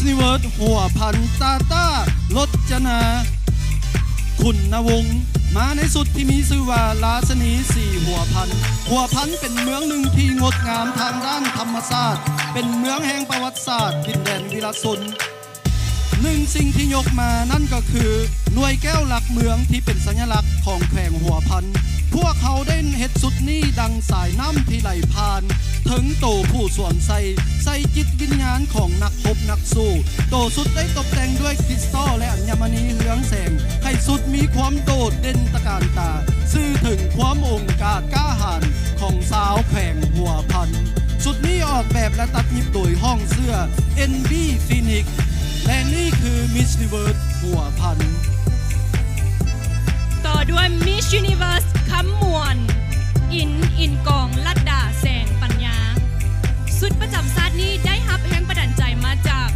Universe ຫົວພັນ ຕາຕາ ລົດຈະນາ ຄຸນນະວົງ ມາໃນຊຸດທີ່ມີຊື່ວ່າ ລາຊະນີສີຫົວພັນ. ຫົວພັນເປັນເມືອງໜຶ່ງທີ່ງົດງາມທາງດ້ານທຳມະຊາດ, ເປັນເມືອງແຫ່ງປະຫວັດສາດ, ດິນແດນວິລະຊົນ. ໜຶ່ງສິ່ງທີ່ຍົກມານັ້ນກໍຄື ໜ່ວຍແກ້ວຫຼັກເມືອງທີ່ເປັນສັນຍະລັກຂອງແຂວງຫົວພັນ. ພວກເຮົາໄດ້ເຮັດຊຸດນີ້ດັ່ງສາຍນ້ຳທີ່ໄຫຼຜ່ານ ເຖິງໂຕຜູ້ສວມໃສ່, ໃສ່ຈິດວິນຍານຂອງນັກຮົບນັກສູ້. ໂຕຊຸດໄດ້ຕົບແຕ່ງດ້ວຍຄຣິສຕອລ ແລະ ອັນຍະມະນີເຮືອງແສງ, ໃຫ້ຊຸດມີຄວາມໂດດເດັ່ນຕະການຕາ, ສື່ເຖິງຄວາມອົງອາດກ້າຫານຂອງຊາວແຂວງຫົວພັນ. ຊຸດນີ້ອອກແບບ ແລະ ຕັດຫຍິບໂດຍຫ້ອງເສື້ອ ເອັນ ບີ ຟີນິກ ແລະ ນີ້ຄື Miss Universe ຫົວພັນ. ຕໍ່ດ້ວຍ Miss Universe ຄຳມ່ວນ ອິນ ອິນກອງ ລັດດາ ແສງປັນຍາ. ຊຸດປະຈຳຊາດນີ້ໄດ້ຮັບແຮງບັນດານໃຈມາຈາກ